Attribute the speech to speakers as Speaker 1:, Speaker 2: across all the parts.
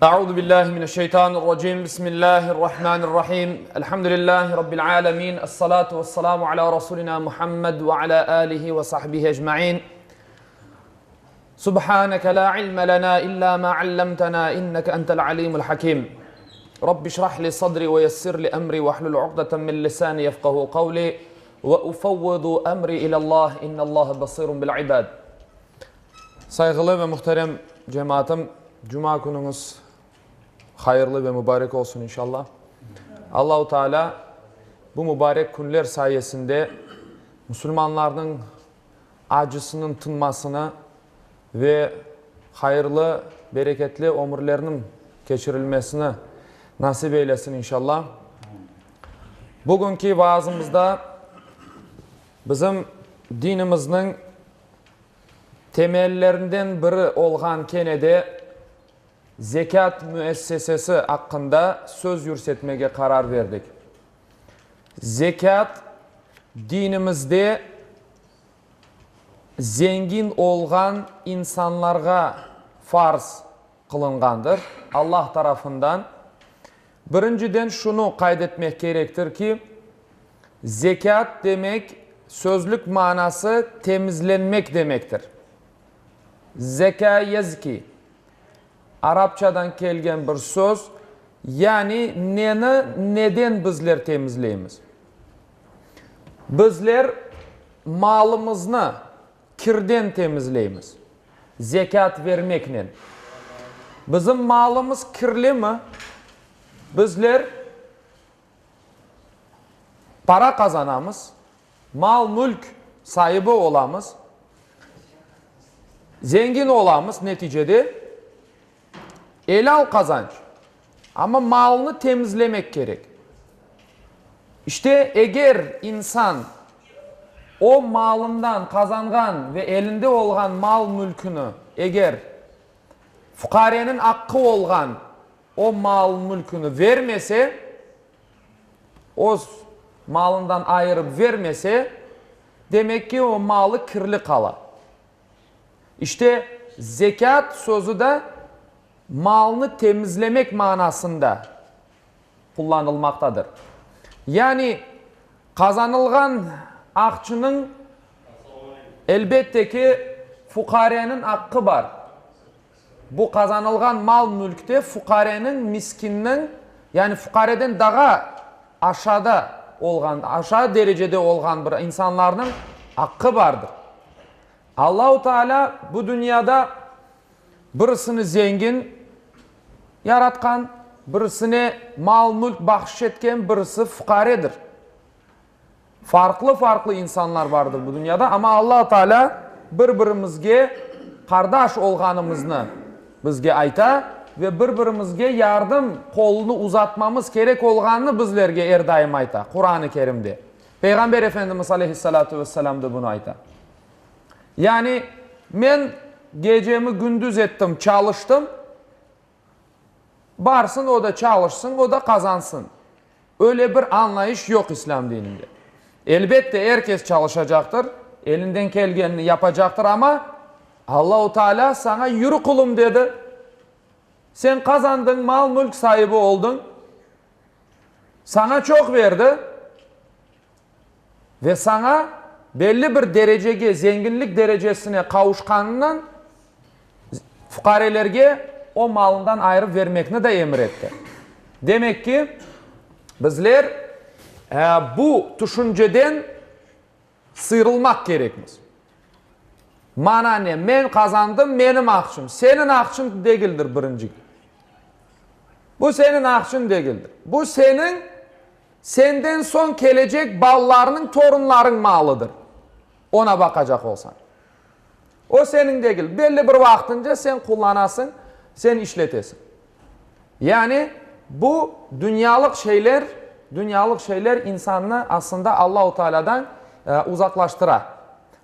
Speaker 1: Euzu billahi mineşşeytanirracim. Bismillahirrahmanirrahim. Elhamdülillahi rabbil alamin. Essalatu vesselamu ala rasulina Muhammed ve ala alihi ve sahbihi ecmaîn. Subhaneke la ilme lena illa ma allamtena inneke entel alimul hakim. Rabbi şrah li sadri ve yessir li emri ve hlul uqdeten min lisani yefkahu kavli ve ufevvidu emri ilallah innallaha basirun bil ibad. Sayğılı ve muhterem cemaatım, cuma künüñiz hayırlı ve mübarek olsun inşallah. Allahu Teala bu mübarek künler sayesinde musulmanlarnıñ acısınıñ tınmasını ve hayırlı, bereketli ömürlerniñ keçirilmesini nasip eylesin inşallah. Bugünki vaazımızda bizim dinimizniñ temellerinden biri olğan kene de zekât müessesesi aqqında söz yürsetmege qarar berdik. Zekât, dinimizde zengin olğan insanlarğa farz qılınğandır, Allah tarafından. Birinciden şunı qayd etmek kerektir ki, zekât demek, sözlük manası temizlenmek demektir. Zekâ yezki, arapçadan kelgen bir söz, yani neni neden bizler temizleymiz? Bizler malımıznı kirden temizleymiz, zekât vermeknen. Bizim malımız kirlimi? Bizler para qazanamız, mal-mülk saibi olamız, zengin olamız, neticede elâl qazanç. Amma malnı temizlemek kerek. İşte, eger insan o malından qazanğan ve elinde olğan mal-mülküni, eger fuqareniñ aqqı olğan o mal-mülküni vermese, öz malından ayırıp vermese, demek ki, o malı kirli qala. İşte, zekât sözü de malnı temizlemek manasında qullanılmaqtadır. Yani, qazanılğan aqçınıñ, elbette ki, fuqareniñ aqqı bar. Bu qazanılğan mal-mülkte fuqareniñ, miskinniñ, yani fuqareden daha aşağıda olğan, aşağı derecede olğan bir insanlarnıñ aqqı bardır. Allahu Teala bu dünyada birisini zengin yaratqan, birisine mal-mülk bahşış etken, birisi fuqaredir. Farqlı-farqlı insanlar bardır bu dünyada, amma Alla Teala bir-birimizge qardaş olğanımıznı bizge ayta ve bir-birimizge yardım qolunı uzatmamız kerek olğanını bizlerge er daim ayta Quran-ı Kerimde. Peyğamber Efendimiz aleyhissalâtu vesselâm da bunı ayta. Yani, men gecemi gündüz ettim, çalıştım, Barsın, o da çalışsın, o da qazansın. Öyle bir añlayış yoq İslâm dininde. Elbette, er kes çalışacaqtır, elinden kelgenini yapacaqtır, amma Allahu Teala saña yürü qulum dedi. Sen qazandıñ, mal-mülk saibi oldıñ, saña çoq berdi. Ve saña belli bir derecege, zenginlik derecesine qavuşqanınan fuqarelerge o malından ayırıp vermekni de emir etti. Demek ki, bizler bu tüşünceden sıyrılmaq kerekmiz. Mana ne? Men qazandım, menim aqçım. Seniñ aqçıñ degildir birinci. Bu seniñ aqçıñ degildir. Bu seniñ Senden soñ kelecek balalarnıñ, torunlarıñ malıdır, ona baqacaq olsañ. O seniñ degil, belli bir vaqtınca sen qullanasıñ, sen işletesiñ. Yani, bu dünyalıq şeyler, dünyalıq şeyler insannı aslında Allahu Tealâdan uzaqlaştıra.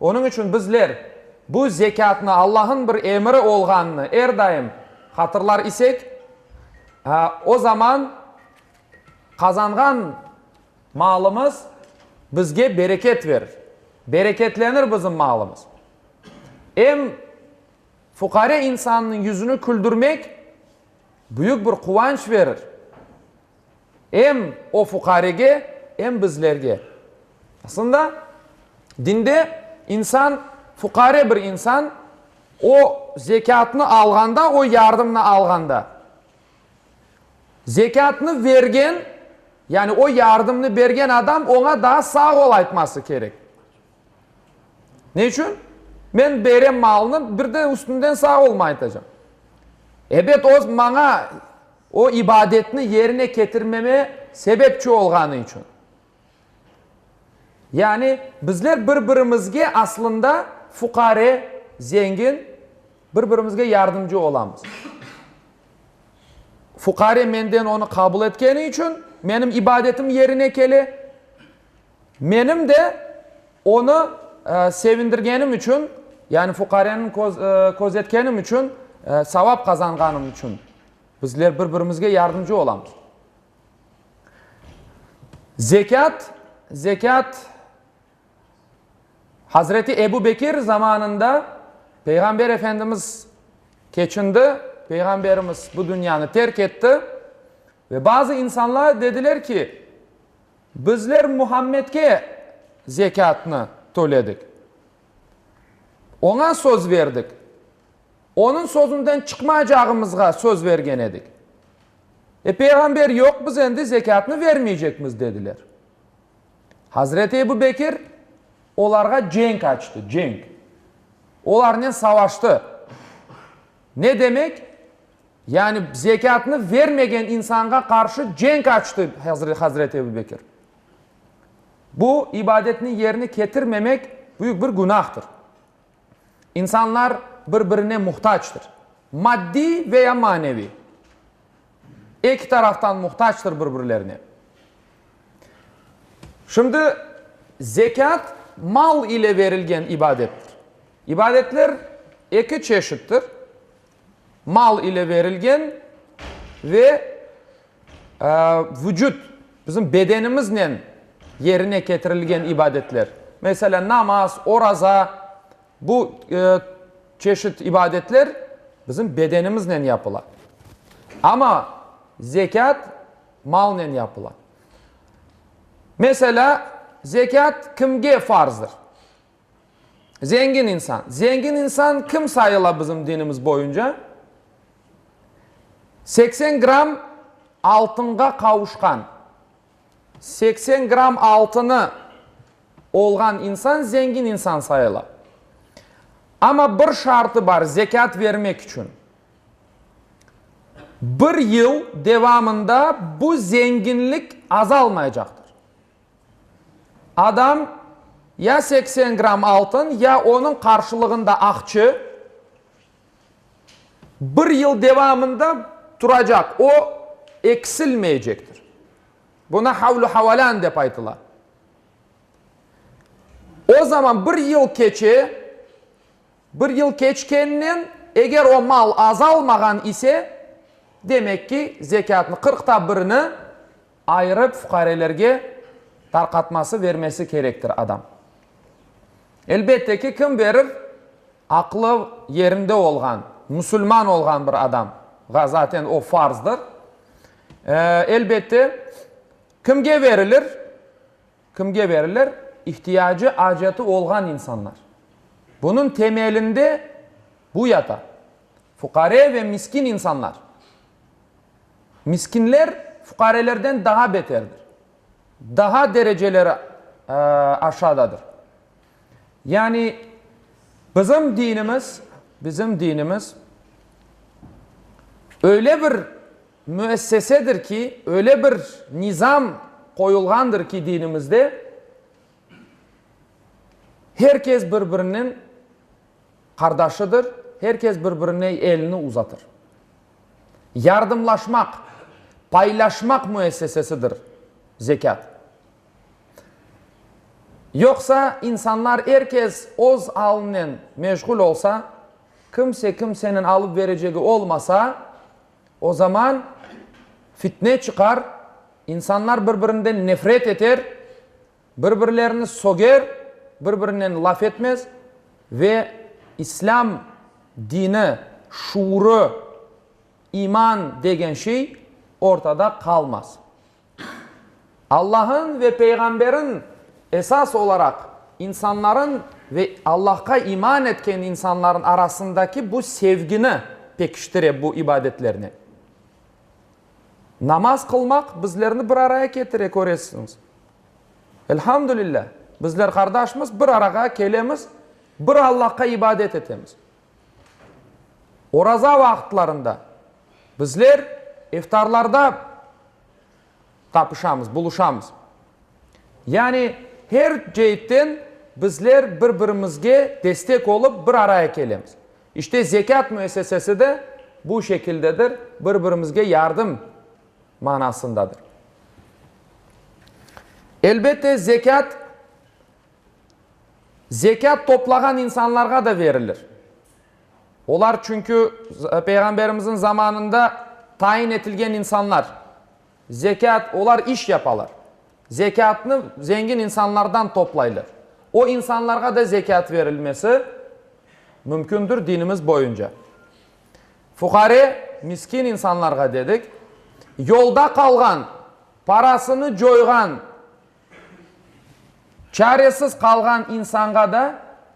Speaker 1: Onıñ içün bizler bu zekâtnı Allah'ın bir emiri olğanını er daim hatırlar isek, o zaman Qazanğan malımız bizge bereket verir. Bereketlenir bizim malımız. Em fuqare insannıñ yüzüni küldürmek. Büyük bir quvanç verir. Em o fuqarege, em bizlerge. Aslında, dinde insan, fuqare bir insan, o zekâtnı alğanda, o yardımnı alğanda, zekâtnı bergen, yani o yardımnı bergen adam oña daa sağ ol aytması kerek. Ne içün? Men berem malnı, bir de üstünden sağ olma aytacam. Ebet, o maña o ibadetni yerine ketirmeme sebepçi olğanı içün. Yani bizler bir-birimizge aslında fuqare, zengin, bir-birimizge yardımcı olamız. Fuqare menden onı qabul etkeni içün menim ibadetim yerine kele. Menim de onı sevindirgenim içün, yani fuqareniñ közetkenim içün, savap qazanğanım içün bizler bir-birimizge yardımcı olamız. Zekât, zekât, Hazreti Ebu Bekir zamanında Peyğamber Efendimiz keçindi, Peyğamberimiz bu dünyanı terk etti ve bazı insanlar dediler ki, Bizler Muhammedke zekâtnı töledik. Oña söz berdik. Onıñ sözünden çıqmaycağımızğa söz bergen edik. E, peyğamber yoq, biz endi zekâtnı vermeycekmiz, dediler. Hazreti Ebu Bekir olarğa cenk açtı, cenk. Olarnen savaştı. Ne demek? Yani zekâtnı vermegen insanğa qarşı cenk açtı Hazreti Ebu Bekir. Bu ibadetni yerine ketirmemek büyük bir günahtır. İnsanlar bir-birine muhtactır. Maddiy veya maneviy. Eki taraftan muhtactır bir-birlerine. Şimdi zekât mal ile verilgen ibadettir. İbadetler eki çeşittir. Mal ile verilgen ve vucut, bizim bedenimiznen yerine ketirilgen ibadetler. Meselâ, namaz, oraza, bu çeşit ibadetler bizim bedenimiznen yapıla. Amma zekât malnen yapıla. Meselâ, zekât kimge farzdır? Zengin insan. Zengin insan kim sayıla bizim dinimiz boyunca? 80 gramm altınğa qavuşqan, 80 gramm altını olğan insan zengin insan sayıla. Amma bir şartı bar zekât vermek içün. Bir yıl devamında bu zenginlik azalmaycaqtır. Adam ya 80 gramm altın, ya onıñ qarşılığında aqçı bir yıl devamında turacaq, o eksilmeycektir. Buna havlu havalân dep aytıla. O zaman bir yıl keçe, bir yıl keçkeninen, eger o mal azalmağan ise, demek ki, zekâtnı qırqta birini ayırıp fuqarelerge tarqatması, vermesi kerektir adam. Elbette ki, kim verir? Aqlı yerinde olğan, musulman olğan bir adamğa zaten o farzdır. Elbette, kimge verilir? Kimge verilir? İhtiyacı, aceti olğan insanlar. Bunıñ temelinde bu yata, fuqare ve miskin insanlar. Miskinler fuqarelerden daha beterdir. Daha dereceleri aşağıdadır. Yani bizim dinimiz, bizim dinimiz öyle bir müessesedir ki, öyle bir nizam qoyulğandır ki dinimizde, her kes bir-biriniñ qardaşıdır, her kes bir-birine elini uzatır. Yardımlaşmaq, paylaşmaq müessesesidir zekât. Yoqsa insanlar er kes öz alınen meşğul olsa, kimse kimseniñ alıp berecegi olmasa, o zaman fitne çıqar, insanlar bir-birinden nefret eter, bir-birlerini söger, bir-birinen laf etmez ve İslâm dini, şuurı. iman degen şey ortada qalmaz. Allah'ın ve Peyğamberin esas olaraq insanların ve Allahqa iman etken insanların arasındaki bu sevgini pekiştire bu ibadetlernen. Namaz qılmaq bizlerni bir araya ketire, köresiñiz. Elhamdülillah, bizler qardaşmız, bir arağa kelemiz, bir Allahqa ibadet etemiz. Oraza vaqıtlarında bizler iftarlarda tapışamız, buluşamız. Yani her ceetten bizler bir-birimizge destek olıp bir araya kelemiz. İşte zekât müessesesi de bu şekildedir, bir-birimizge yardım manasındadır. Elbette zekât zekât toplağan insanlarğa da verilir. Olar çünkü Peyğamberimizniñ zamanında tayin etilgen insanlar. Zekât, olar iş yapalar. Zekâtnı zengin insanlardan toplaylar. O insanlarğa da zekât verilmesi mümkündür dinimiz boyunca. Fuqare, miskin insanlarğa dedik, yolda qalğan, parasını coyğan, çaresiz qalğan insanğa da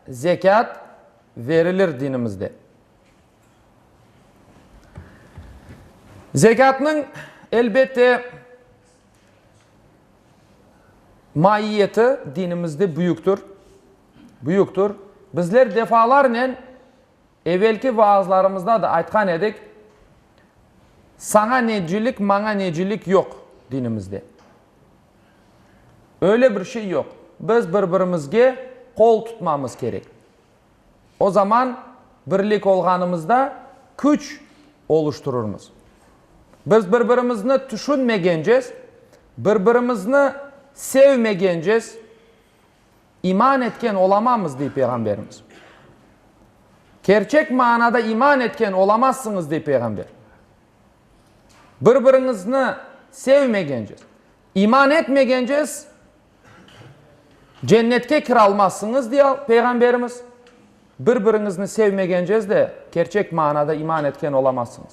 Speaker 1: zekât verilir dinimizde. Zekâtnıñ, elbette, maiyeti dinimizde büyüktir, büyüktir. Bizler defalarnen evelki vaazlarımızda da aytqan edik, saña necilik, maña necilik yoq dinimizde. Öyle bir şey yoq. Biz bir-birimizge qol tutmamız kerek. O zaman birlik olğanımızda küç oluşturırmız. Biz bir-birimizni tüşünmegencez, bir-birimizni sevmegencez, iman etken olamamız, dey Peyğamberimiz. Kerçek manada iman etken olamazsıñız, dey Peyğamber. Bir-biriñizni sevmegencez, iman etmegencez, Cennetke kiralmazsıñız, dey Peyğamberimiz. Bir-biriñizni sevmegencez de, kerçek manada iman etken olamazsıñız.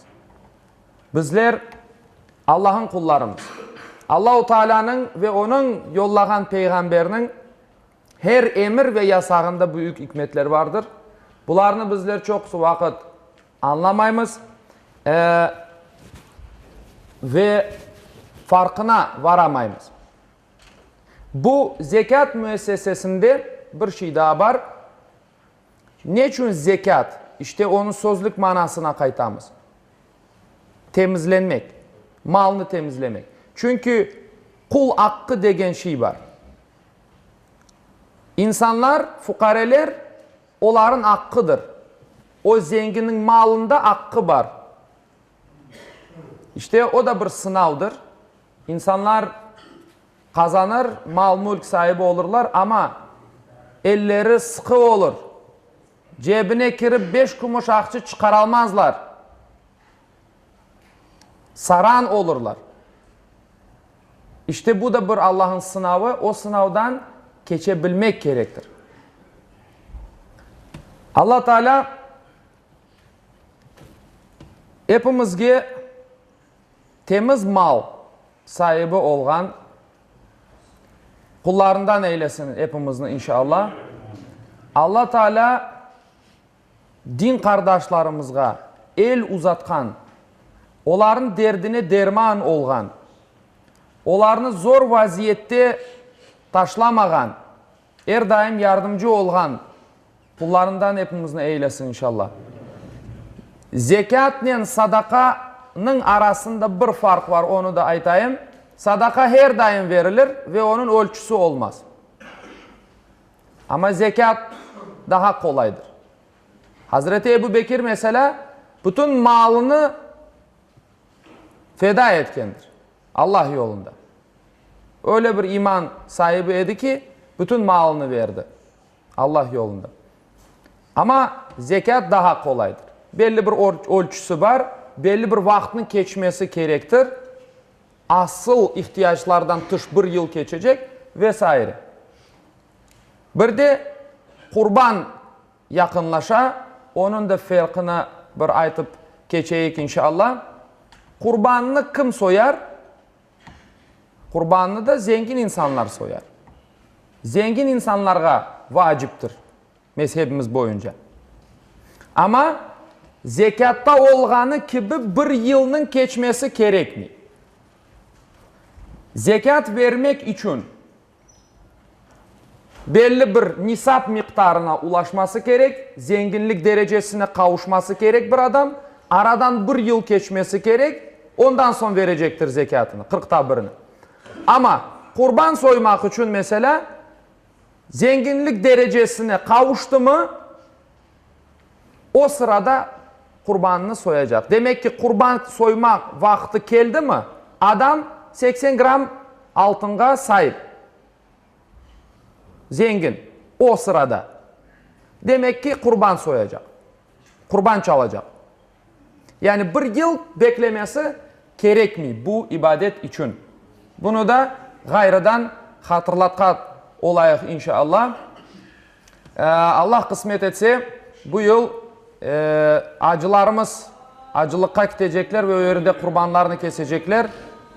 Speaker 1: Bizler Allah'ın qullarımız. Allahu Teala'nıñ ve Onıñ yollağan Peyğamberniñ her emir ve yasağında büyük ikmetler vardır. Bularnı bizler çoqusı vaqıt añlamaymız ve farqına varamaymız. Bu zekât müessesesinde bir şey daa bar. Neçün zekât? İşte onıñ sözlük manasına qaytamız. Temizlenmek, malnı temizlemek. Çünki qul aqqı degen şey bar. İnsanlar, fuqareler, olarıñ aqqıdır. O zenginniñ malında aqqı bar. İşte o da bir sınavdır. İnsanlar qazanır, mal-mülk saibi olurlar, amma elleri sıqı olur. Cebine kirip beş kümüş aqça çıqaralmazlar. Saran olurlar. İşte bu da bir Allah'ın sınavı, o sınavdan keçe bilmek kerektir. Allah Teala epimizge temiz mal saibi olğan qullarından eylesin epimizni inşallah. Alla Teala din qardaşlarımızğa el uzatqan, olarnıñ derdine derman olğan, olarnı zor vaziyette taşlamağan, er daim yardımcı olğan Qullarından epimizni eylesin inşallah. Zekâtnen sadaqanıñ arasında bir farq var, onı da aytayım. Sadaqa her daim verilir ve onıñ ölçüsi olmaz. Amma zekât daha qolaydır. Hazreti Ebu Bekir, meselâ, bütün malını feda etkendir Allah yolunda. Öyle bir iman saibi edi ki, bütün malını verdi. Allah yolunda. Amma zekât daha qolaydır. Belli bir ölçüsi bar, belli bir vaqıtnıñ keçmesi kerektir, asıl ihtiyaclardan tış bir yıl keçecek ve saire. Bir de qurban yaqınlaşa, onıñ da ferqını bir aytıp. keçeyik inşallah. Qurbannı kim soyar? Qurbannı da zengin insanlar soyar. Zengin insanlarğa vaciptir, mezhebimiz boyunca. Amma zekâtta olğanı kibi bir yılnıñ keçmesi kerekmey. Zekât bermek içün belli bir nisap miqdarına ulaşması kerek, zenginlik derecesine qavuşması kerek bir adam, aradan bir yıl keçmesi kerek, ondan soñ verecektir zekâtını, qırqta birini. Amma qurban soymaq içün, meselâ, zenginlik derecesine qavuştımı, o sırada qurbanını soyacaq. Demek ki, qurban soymaq vaqtı keldimi, adam 80 gramm altınğa saip, zengin, o sırada, demek ki, qurban soyacaq, qurban çalacaq. Yani bir yıl beklemesi kerekmey bu ibadet içün. Bunı da ğayrıdan hatırlatqan olayıq, inşallah. Allah qısmet etse, bu yıl acılarımız acılıqqa ketecekler ve o yerde qurbanlarını kesecekler.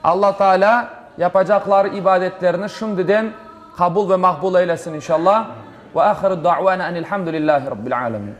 Speaker 1: Alla Teala yapacaqları ibadetlerini şimdiden qabul ve maqbul eylesin, inşallah. Ve ahiru da'vana enilhamdülillahi rabbil alemin.